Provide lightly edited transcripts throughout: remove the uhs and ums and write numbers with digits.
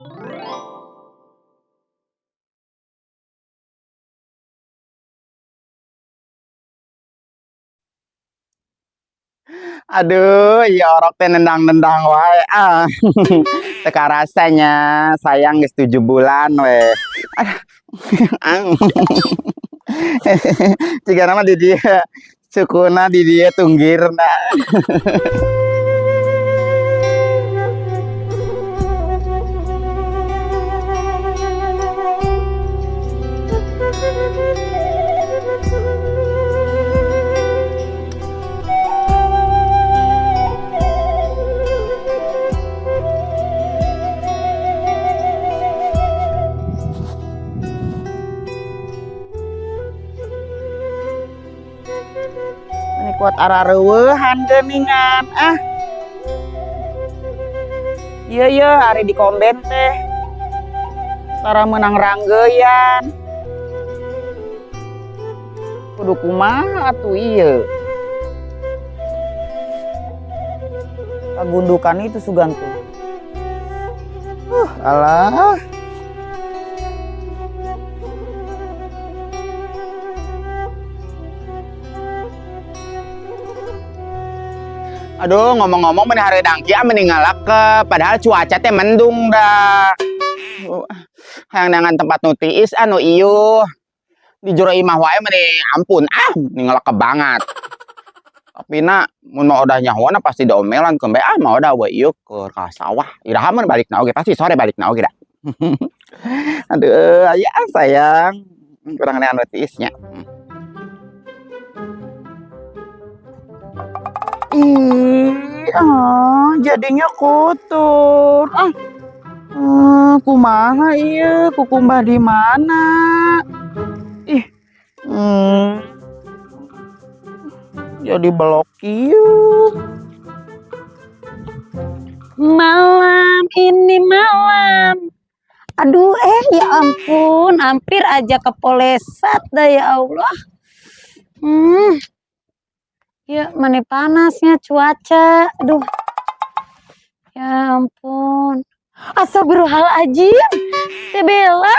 Aduh, ya orok teh nendang-nendang wae ah. Teu karasanya sayang geus 7 bulan we. Aduh. Jigana mah di dieu sukuna, di dieu tunggirna. Ini kuat arareuweuhan geuningan ah. Iya iya hari di komben teh. Tara meunang ranggeuyan. Kudu kumaha atuh ieu. Kagundukan itu sugan tuh. Alah. Aduh, ngomong-ngomong meni hareudang kieu mending ngalakep, padahal cuaca teh mendung dah. Hayang neangan tempat nu tiis anu ieu. Di jero imah wae meni ampun ah, meni ngalakep banget. Tapi na mun mau udah nyahoana pasti diomelan keun bae ah mau udah we ieu keur ka sawah. Iraha mun balikna oge pasti sore balikna oge da. Aduh, aya sayang. Kurang neangan nu tiisnya. Ih, ah, jadinya kotor. Ah, kumaha ieu? Kukumbah di mana? Ih, jadi belok ieu. Malam ini malam. Aduh, ya ampun, hampir aja kepolesat dah ya Allah. Ya, mana panasnya cuaca. Aduh. Ya ampun. Astagfirullahaladzim. Teh Bella.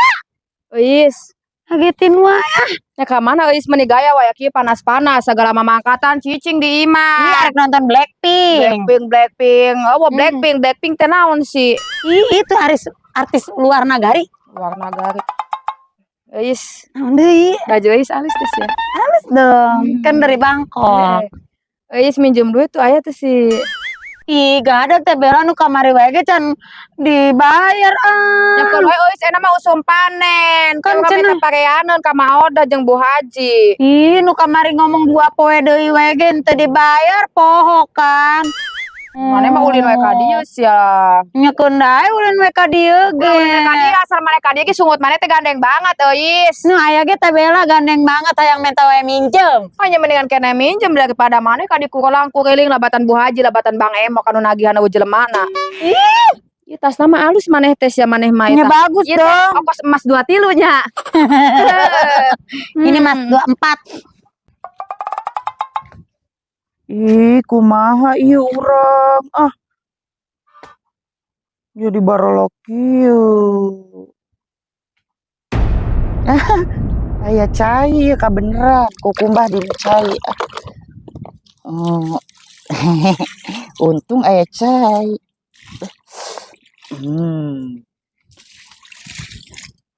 Euis. Kagetin wae. Ya ka mana euis meni gaya wae kieu panas-panas sagala mamangkatan cicing di imah. Ini arek nonton Blackpink. Blackpink, Blackpink. Oh, Blackpink, Blackpink teh naon sih? Ih, itu artis luar nagari. Luar nagari. Euis. Naon deui? Baju euis alis teh sih. Alis dong, kan dari Bangkok. Euis minjem duit tuh aya tuh sih. Ih, gak ada teh Bella nu kamari wae ge can dibayar ah. Ya keun wae euis enak mah usum panen. Kan Kan cenah. minta pareaneun ka Maoda jeung Bu Haji. Ih, nu kamari ngomong 2 poe deui wae ge teu dibayar poho kan. Mane mah ulin wae ka dieu sia. Nya keun dae ulin wae ka dieu ge. Ulin wae ka dieu asal mane ka dieu ge sungut mane teh gandeng banget euis. Nu aya ge teh Bella gandeng banget hayang minta wae minjem. Hanya mendingan kene minjem daripada mane ka dikurelang kuriling labatan Bu Haji labatan Bang Emo kanu nagihan eueuh jelemana. Ih. Ih, tasna mah alus maneh teh sia maneh mah Nya eta. bagus Ieu teh dong. ongkos emas 2 tilu nya. Ini emas 24. Ih, kumaha ieu urang ah. Jadi barolok ieu. Ah, aya cai kabeneran, kukumbah di cai ah. Oh. Untung aya cai.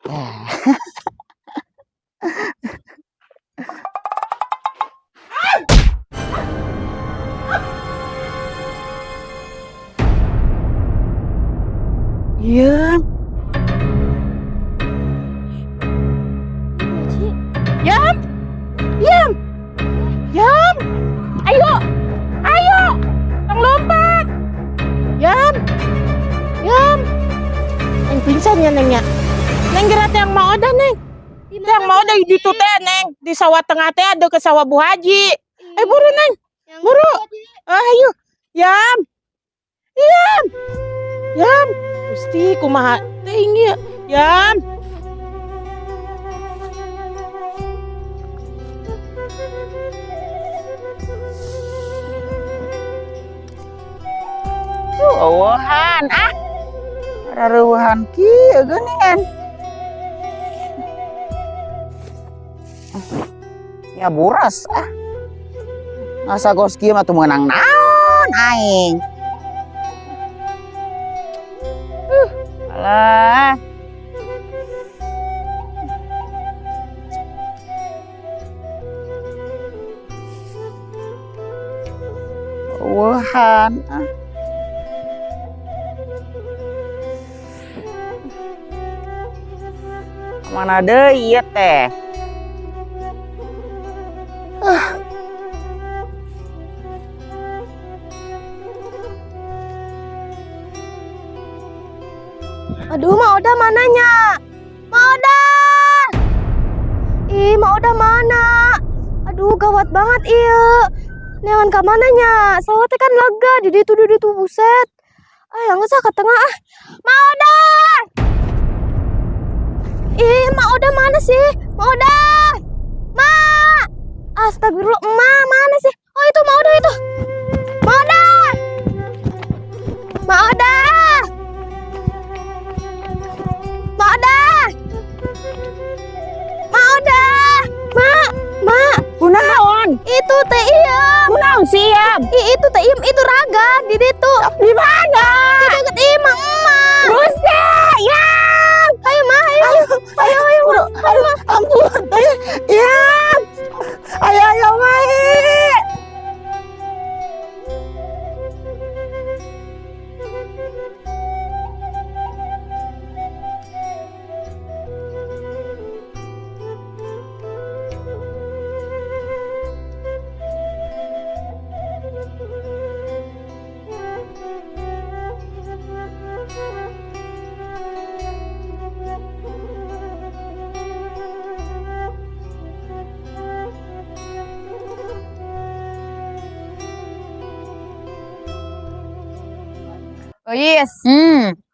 Ah. Iya. Yam. Yam. Yam. Ayo. Ayo. Tong lompat. Yam. Yam. Neng pingsan ya Neng ya. Neng gerak yang mau ada Neng. Yang mau ada di itu teh Neng. Di sawah tengah teh ada ke sawah Bu Haji. Buru Neng. Buru. Ayo. Yam. Yam. Yam. Gusti kumaha teuing ieu. Yam. Eueuhan ah. Rareuhan kieu geuningan. Ya buras ah. Ngasa gos kieu mah teu meunang naon aing. Alah. Wuhan ah. Mana deui ieu teh? Ah. Aduh, Mak Oda mananya? Mak Oda! Ih, Mak Oda mana? Aduh, gawat banget iya. Neangan ka mananya? Sawah teh kan lega, di ditu buset. Ah, yang usah ke tengah ah. Mak Oda! Ih, Mak Oda mana sih? Mak Oda! Mak! Astagfirullah, emak mana sih? Oh, itu Mak Oda itu. Mak Oda! Mak Oda! Mak Oda! Mak Oda! Mak! Mak! Kunaon? Itu teh iya. Kunaon siap? Ih, itu teh Im, itu raga di ditu. Di mana? Di deket imah emak. Gusti, ya. Ayo, Mak, ayo. Ayo, ayo, Aduh, aduh, ampun. Ya. Ayo, ayo, mai. Iis,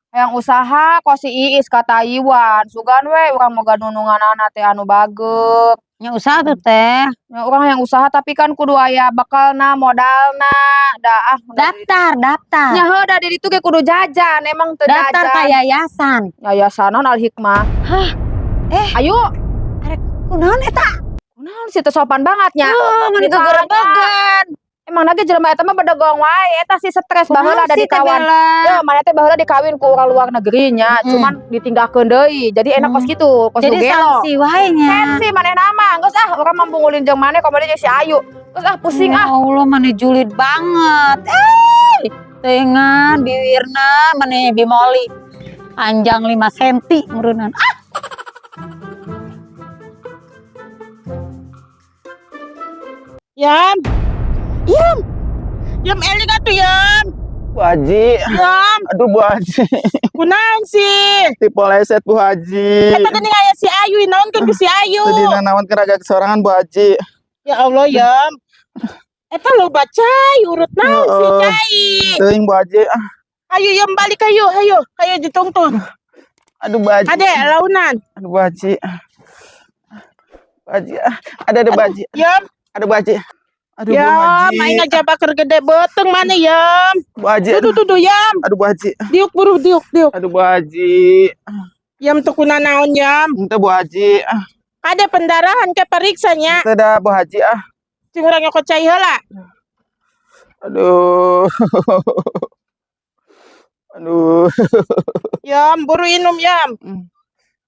yang usaha kok si Iis ka Taiwan. Sugan we urang moga nununganana teh anu bagep. Nya usaha tuh teh. Ya, urang yang usaha tapi kan kudu aya bekalna, modalna, da ah. Daftar, daftar. Nya heuh da di ditu ge kudu jajan, emang teu Daftar jajan. ka yayasan. Yayasan naon Al Hikmah. Hah? Eh. Ayo. Arek kunaon eta? Kunaon sih teu sopan banget nya. Oh, mun itu Ditanya. gerebegan. Emang lagi jelema eta mah bedegong wae, eta sih stres baheula ada Kunaon sih di teh kawan. Bella? Ya, mana teh baheula dikawin ku urang luar negerinya, cuman ditinggalkeun deui. Jadi enak kos kitu, kos Jadi nu gelo. sanksi wae nya. Sensi manehna mah, geus ah urang mah pungulin jeung maneh komo jeung si Ayu. Geus ah pusing Ya ah. Allah, maneh julid banget. Eh, tengan biwirna maneh bimoli. Panjang 5 cm meureunnan. Ah, Yam. Yam. Yam eling atuh Yam. Bu Haji. Yam, Aduh Bu Haji. kunaon sih? Dipoleset Bu Haji. Eta geuning aya si Ayu, naonkeun ku si Ayu. Teu dina naon keraga kesorangan Bu Haji. Ya Allah, Yam. Eta loba cai, urut naon sih Heeh. cai. Teuing Bu Haji. Ah, Ayo Yam balik ayo, ayo. Ayo ditungtun. Aduh Bu Haji. Ade launan. Aduh Bu Haji. Bu Haji. Ah. Ada Bu Haji. Yam, Aduh Bu Haji. Aduh Bu Yam, Haji. aing ngajabak keur gede beuteung mana Yam. Bu Haji. Duh, duh, duh, Yam. Aduh Bu Haji. Diuk buru diuk, diuk. Aduh Bu Haji. Yam teu kunanaon Yam. Henteu Bu Haji. Ah, Kade pendarahan ke periksa nya. henteu da Bu Haji ah. Cing urang nyokot cai heula. Aduh. Aduh. Yam, buru inum Yam.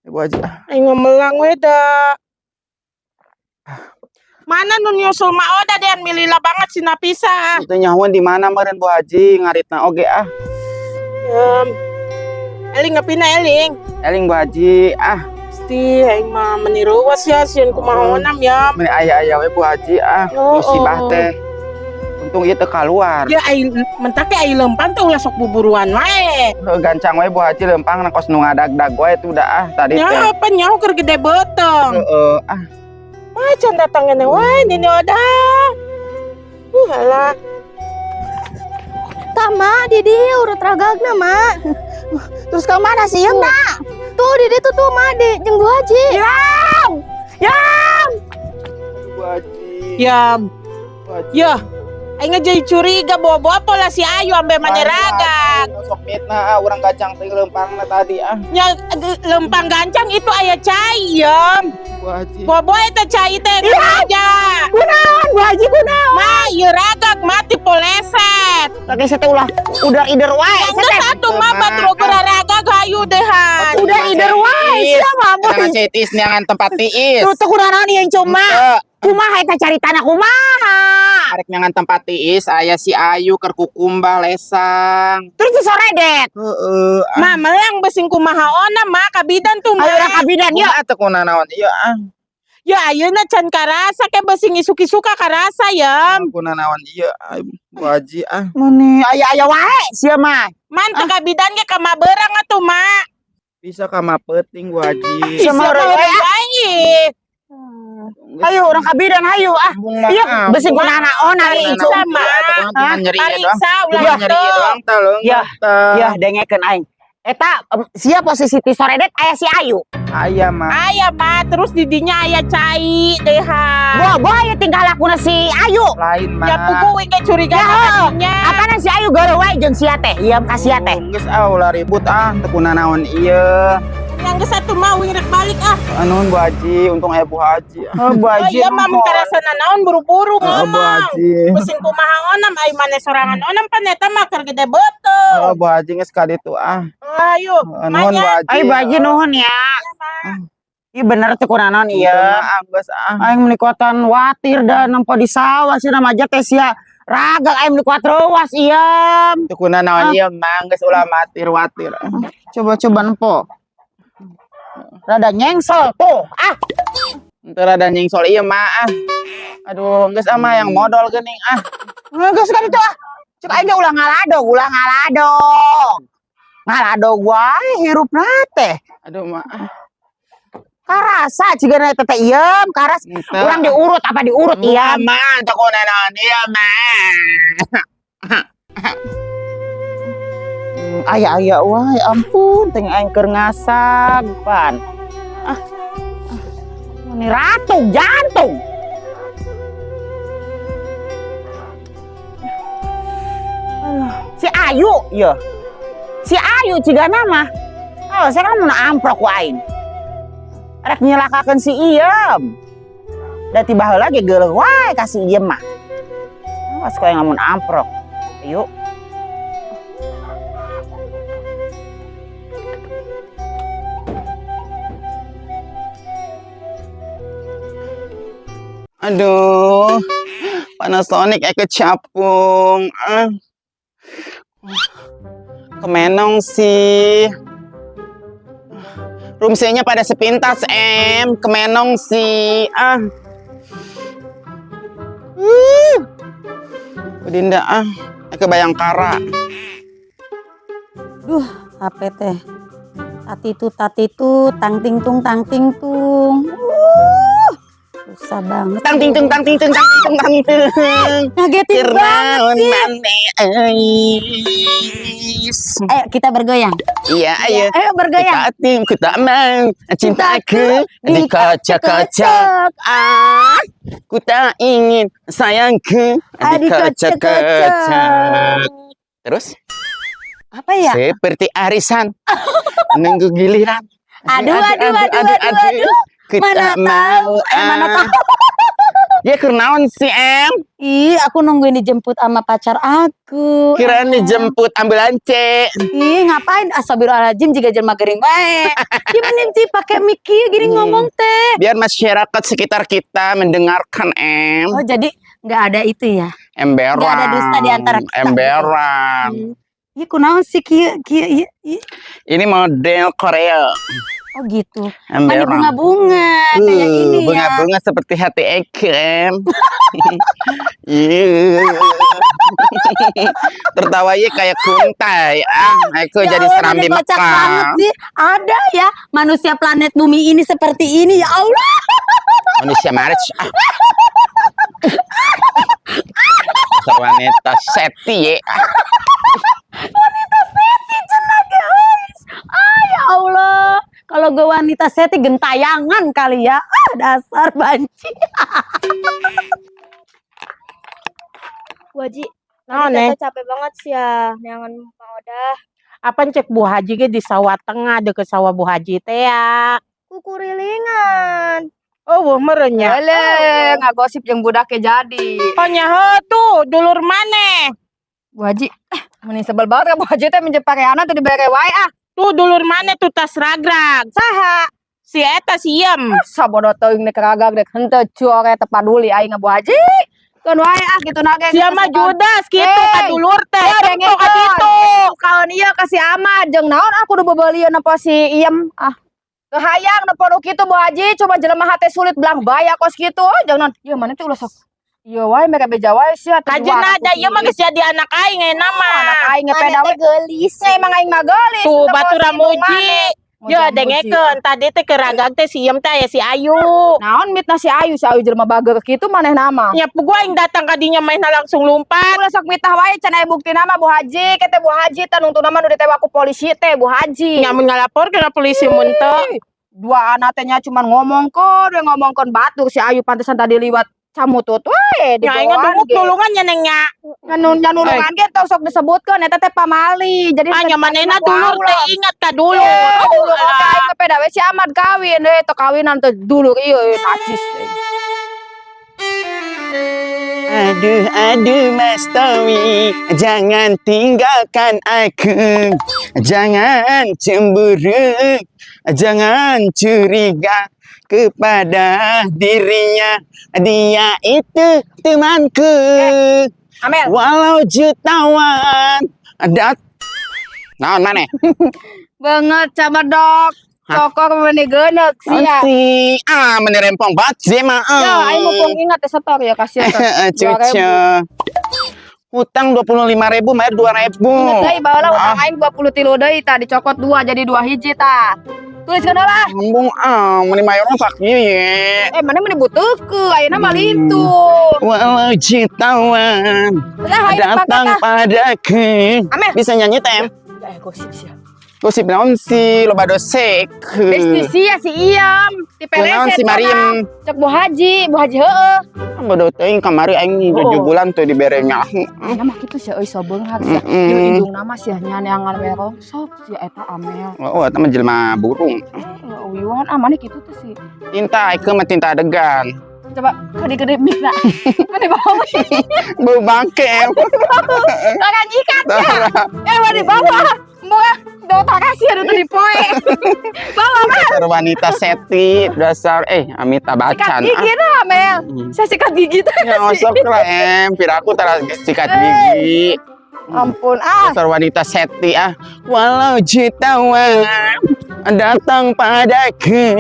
Bu Haji ah. Aing melang we da. Mana nu nyusul Ma Oda dean milila banget si Napisa. Teu nyahoan di mana meureun Bu Haji ngaritna oge ah. Yam. Eling ngepina eling. Eling Bu Haji ah. Pasti aing mah meni reuwas ya sieun kumaha onam Yam. Meni aya-aya we Bu Haji ah. Oh, Musibah oh. teh. Untung ieu teu kaluar. Ya aing mentak ge aing lempang teh ulah sok buburuan wae. Heuh, gancang we Bu Haji lempang na kos nu ngadag-dag wae tuh dah ah tadi teh. Ya apa nyaho keur gede beuteung. Heeh ah. Macan datang ngene wae Nini Oda. Alah. Tah, Mak, di dieu urut ragagna, Mak. Terus ke mana sih Yam? Tuh di ditu tuh, Mak, di jeung Bu Haji. Yam. Yam. Aduh, Bu Haji. Yam. Bu Haji. Ya. Aing jadi curiga bobo pola si Ayu ambe mane ragag. Sok mitnah ah, urang gancang teh lempangna tadi ah. Nya lempang gancang itu aya cai yem. Bu Haji. Bobo eta cai teh aja. Kunaon Bu Haji, kunaon? Ma, ieu ragag mati poleset. Pakai sete ulah udah ider wae Geus sete. atuh mah batur ragag hayu dehan. Udah ider wae sia mah. Jangan cetis neangan tempat tiis. Tuh teu kunaon ieu cuma. Henteu. Kumaha eta caritana, kumaha? Arek neangan tempat tiis aya si Ayu keur kukumbah lesang. Terus si soredet. Heeh. Ma melang besing kumaha ona ma kabidan tuh ma. Ayo urang kabidan yuk. Kumaha teu kunanaon ieu ah. Ya ayeuna can karasa ke besing isuk-isuka karasa ya. Kunanaon ieu ah, Bu Haji ah. Meni aya-aya wae sia mah. Man teu kabidan ge ka maberang atuh ma. Bisa ka peuting Bu Haji. Sia mah Siapa urang orang wae. Ayo urang kabidan hayu ah. Iya, besi kunanaon ari Pariksa, Icung. Ma. Nyeri ieu doang. Pariksa ulah Nyeri ieu teu. doang teh leungeun Ya. teh. Ya dengekeun aing. Eta sia posisi ti soredet aya si Ayu. Aya mah. Aya ma terus didinya aya cai dehan. Bobo aya tingkah lakuna si Ayu. Lain mah. Ya pugu we ge curiga Ya, kadinya. Apana si Ayu gawe wae jeung sia teh? Ieu ka sia teh. Geus ah ulah ribut ah teu kunanaon ieu. Yang geus atuh mah wing rek balik ah. Nuhun Bu Haji, untung aya Bu Haji. Oh, Bu Oh iya mah mun karasa naon buru-buru Heeh, Bu ngomong. Haji. Pusing kumaha onam ai mane sorangan onam pan eta mah keur gede beuteung. Oh, Bu Haji geus ka ditu ah. Ayo, Heeh, nuhun Bu Manya. Haji. Ayo Bu Haji nuhun ya. Iya bener teu kunanaon ieu. Ah, geus ah. Aing meuni kuatan watir da nempo di sawah cenah maja teh sia. Ragag aing meuni kuat reuas ieu. Teu kunanaon ieu mah geus ulah matir-watir. Coba-coba nempo. Rada nyengsel tuh. Ah, Henteu rada nyingsol ieu mah ah. Aduh, geus ah mah yang modal geuning ah. Geus ka ditu ah. Cek aing ge ulah ngaladog, ulah ngaladog. Ngaladog wae hirupna teh. Aduh mah. Karasa cigana eta teh iem, karas. Henteu. Urang diurut apa diurut Iya iem. mah teu kunanaon ieu mah. Aya aya wae ampun teh aing keur ngasag pan. Ah. Ini ratu jantung. Alah, si Ayu ya. Si Ayu cigana mah. Oh, saya kan mau amprok ku aing. Rek nyilakakeun si Iem. Da tiba heula ge geuleuh wae ka si Iem mah. Awas ku aing lamun amprok. Ayo. Aduh, Panasonic eke capung. Ah. Kemenong sih. Room C-nya pada sepintas, em. Kemenong sih. Ah. Dinda ah. Eke Bayangkara. Duh, HP teh. Tatitu tatitu, tang ting tung tang ting tung. Susah banget. Tang ting tung tang ting tung tang ting tung tang ting. Ngagetin banget Kirnaon sih. mane eis. Ayo kita bergoyang. Iya, ayo. Ayo bergoyang. Kita tim, kita mau cintaku dikocok-kocok. Ah, ku tak ingin sayangku dikocok-kocok. Terus Apa ya? seperti arisan nunggu giliran. Aduh, aduh, aduh, aduh, aduh. Ku Mana tak mau. tahu, eh, mana ah. Ya kunaon sih em? Ih, aku nungguin dijemput sama pacar aku. Kirain dijemput ambulan C. Ih, ngapain? Astagfirullahaladzim jiga jelma gering wae. Gimana sih pakai mic kieu gini ngomong teh? Biar masyarakat sekitar kita mendengarkan em. Oh, jadi nggak ada itu ya? Emberan. Nggak ada dusta di antara kita. Emberan. Ih, kunaon sih kieu kieu ieu, ieu. Ini model Korea. Oh gitu. Mana Emberan. bunga-bunga kayak ini ya. Bunga-bunga seperti hati Eke, em. Iya. Tertawanya kayak kuntai. Ah, aku Ya jadi Allah, serambi ini kocak Mekah. banget sih. Ada ya manusia planet bumi ini seperti ini ya Allah. Manusia Mars. Ah. Dasar wanita seti ya. Wanita seti cenah guys. Ah ya Allah. Kalau gue wanita seti gentayangan kali ya. Ah dasar banci. Bu Bu Haji, Naon, tadi Neng? Teteh capek banget sih ya, neangan Mang Odah. Apan cek Bu Haji ge di sawah tengah deket sawah Bu Haji teh ya. Kukurilingan. Oh, meureun nya. Eleh, ngagosip jeung budaknya jadi. Oh nya heuh tuh, dulur maneh. Bu Haji, ah, meni sebel banget ka Bu Haji teh minjem pakeana teh dibere wae ah. Tuh dulur maneh tuh tas ragrag. Saha? Si eta si Iem. Sabodo teuing dek ragag dek henteu cuore teu paduli aing Bu Haji. Keun wae ah kitu na ge. Sia mah judas kitu ka Hey. dulur teh. Ya, Tentu ka ditu. Kaon ieu ka si Ahmad jeung naon ah kudu bebelieun apa si Iem ah. Kehayang nepo nu kitu Bu Haji, cuma jelema hate sulit belang baya kos kitu. Oh, jangan naon. Ieu mana teh ulah sok. Ieu wae mereka beja wae sia. Teu Kajeuna juara da ku ieu mah si geus jadi anak aing ayeuna mah. Anak aing Mana ngepeda teh we. geulis. Nya emang aing mah geulis. Tuh teu batur kos indung muji. maneh. Yo Muja-muji. dengekeun tadi teh ke ragag teh si Iem teh aya si Ayu. Naon mitnah si Ayu jelema bager kitu maneh nama. Nya puguh aing datang ka dinya mainna langsung lumpat. Ulah sok mitah wae can aya buktina mah Bu Haji, kete Bu Haji teh nungtuna mah nu ditewak ku polisi teh Bu Haji. Nya mun ngalapor ke polisi mun teu. Dua anak teh nya cuman ngomongkeun, we ngomongkeun batur si Ayu pantesan tadi liwat camutut wae di Nya aing bawaan ngadunguk ge. nulungan nya Neng nya. Nya nulungan ge tong sok disebutkeun eta teh pamali. Jadi Ah nya manehna dulur teh ingat ka dulur. Dulur, dulur oke aing teh peda we si Ahmad kawin we teu kawinan teh dulur ieu najis teh. Aduh, aduh Mas Tawi, jangan tinggalkan aku. Jangan cemburu, jangan curiga kepada dirinya. Dia itu temanku. Amel, Walau jutawan dat. Naon maneh? Banget camedok. Hah? Cokor meni geuneuk sia. Si ah meni rempong banget sih mah. Ya, aing mumpung ingat teh setor ya kasih teh. Cucu. Hutang 25.000 bayar 2.000. Inget deui baheula utang Ah. aing 23 deui tah dicokot 2 jadi 2 hiji tah. Tuliskeun heula. Embung ah meni mayorong sakieu ye. Eh, mana meni butuhkeun ayeuna mah lintu. Walau jutawan Lah ayeuna datang tah. padaku. Amel. Bisa nyanyi tem? Eh, gosip sia. Gosip naon si loba dosek. Besti sia si Iam, ti Kunaon peleset si Mariam. Cek Bu Haji, Bu Haji heueuh. Bodoh teuing kamari aing Oh. 7 bulan tuh diberenya. Ayeuna mah kitu sia euy so beunghar sia. Mm-mm. Ieu indung nama sia nyaneangan we rongsok sia eta Amel. Oh, eta mah jelema burung. Eh, uyuhan ah mana kitu tuh sih. Tinta ieu mah tinta adegan. Coba gede-gede mikna. Mana bau? Bau bangke. Tangan ikat ya. Eh, mana bawah. Mau do takasi aduh tuh dipoe. Bawa mah Dasar wanita seti, dasar Amita sikat Bachchan. gigi dah, Mel. Saya sikat gigi teh. Ya osok lah em, piraku tara sikat gigi. Ampun ah. Dasar wanita seti ah. Walau jutawan datang padaku,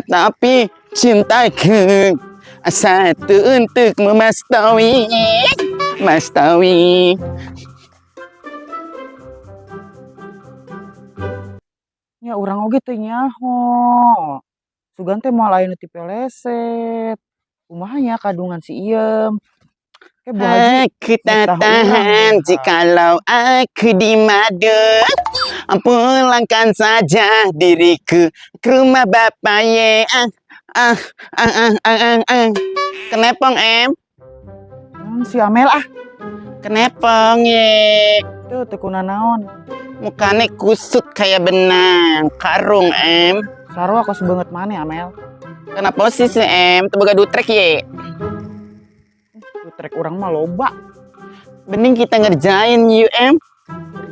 tapi cintaku satu untuk Mas Tawi, Mas Tawi. Nya urang oge teu nyaho. Sugan teh moal aya nu tipeleset. Kumaha nya kadungan si Iem. Ke Bu Haji Aku tak nitah urang tahan ya. jikalau aku di madu. Pulangkan saja diriku ke rumah bapak ye. Ah, ah, ah, ah, ah, ah, ah. Kenepong em? Si Amel ah. Kenepong ye. Tuh teu kunanaon. Mukane kusut kayak benang karung em. Sarua kos beungeut maneh Amel. Kenapa sih si em? Teu boga dutrek ye. Dutrek urang mah loba. Mending kita ngerjain yuk em.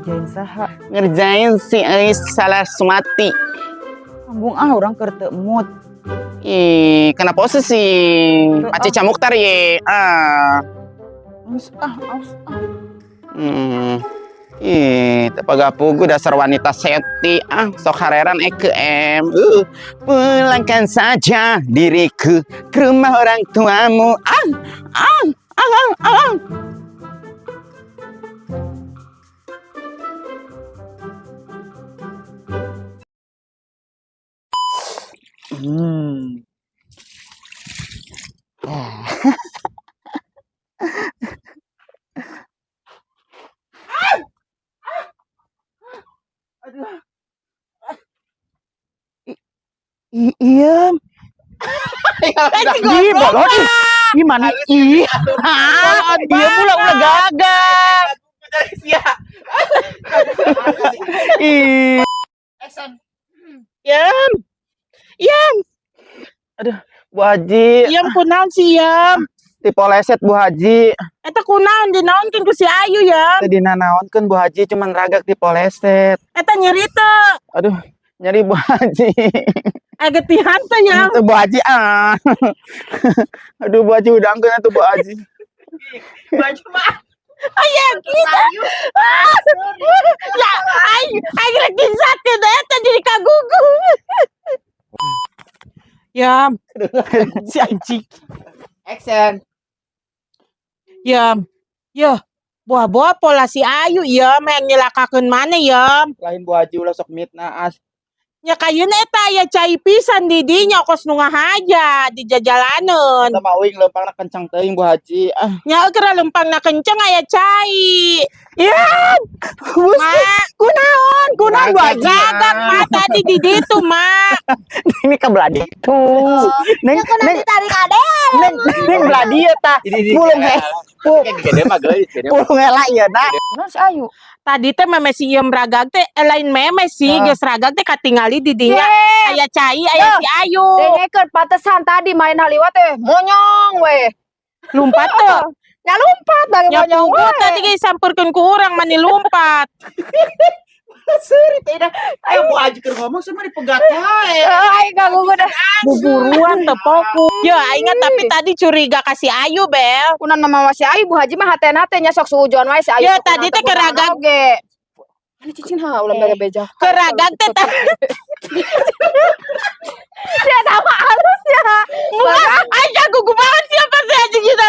Ngerjain saha? Ngerjain si Ais salah Sumati. Ambung ah urang keur teu mood. Ih, kenapa sih si Teu, Aci Muktar ye? Ah. Aus ah, aus ah. Ih, teu pugu dasar wanita seti ah, sok hareran eke em. Pulangkan saja diriku ke rumah orang tuamu. Ah, ah, ah, ah, ah. Aduh. Iya. Di bolot. Gimana? Ih. Iya pula ulah gagal. Ya. Ih. Yam. Yam, Bu Haji, Yam kunaon sih Yam? Dipoleset, Bu Haji. Eta kunaon dinaonkeun ku si Ayu Yam? Teu dinanaonkeun, Bu Haji, cuman ragak dipoleset. Eta nyeri teu? Aduh, nyeri, Bu Haji. Agetihan teh Yam. Itu, Bu Haji, ah. Aduh, Bu Haji, udah angkeun atuh, Bu Haji. Aya kita. Ya, aing aing rek dingsatkeun eta jadi kagugu. Yam, si anjing. Action. Yam. Yo, buah-buah pola si Ayu Yam yang nyelakakeun mana Yam? Lain, Bu Haji, ulah sok mitnah as. Nya kayeuna eta aya cai pisan di dinya kos nu ngahaja di jajalaneun. Eta mah uing leumpangna kencang teuing, Bu Haji. Ah, Nya geura lempangna kenceng aya cai. Yam. Mak, Kunaon? Kunaon, Bu Haji? Gagak, Mak, tadi di ditu, Mak. Ini ke belah ditu. Neng, Ya kan neng, ditarik ade. Neng, neng belah dieu tah. Pulung he. Gede mah geulis, gede. Pulung heula ieu na. Naon si Ayu? Tadi teh meme si Iem ragag teh lain meme sih, Ah. geus ragag teh katingali di dinya aya cai, aya si Ayu. Dengekeun, pantesan tadi main haliwat teh monyong we. Lumpat teu? Nya lumpat bagi Nya monyong pugu we. tadi ge sampeurkeun ku urang mani lumpat. Seuri teh dah. Ayo, Bu Haji keur ngomong sama dipegat wae. Eh, aing kagugu dah. Buburuan teu fokus. Ya aing tapi tadi curiga ka si Ayu, Bel. Kunan mama si Ayu, Bu Haji mah hatena teh nya sok suujon wae si Ayu. Ya, Sok tadi kunaon teh kunaon keragag. oge. Mana cicing ha ulah mere beja. Keragag teh Ya sama halus ya. Muka aing kagugu banget siapa sih anjing kita.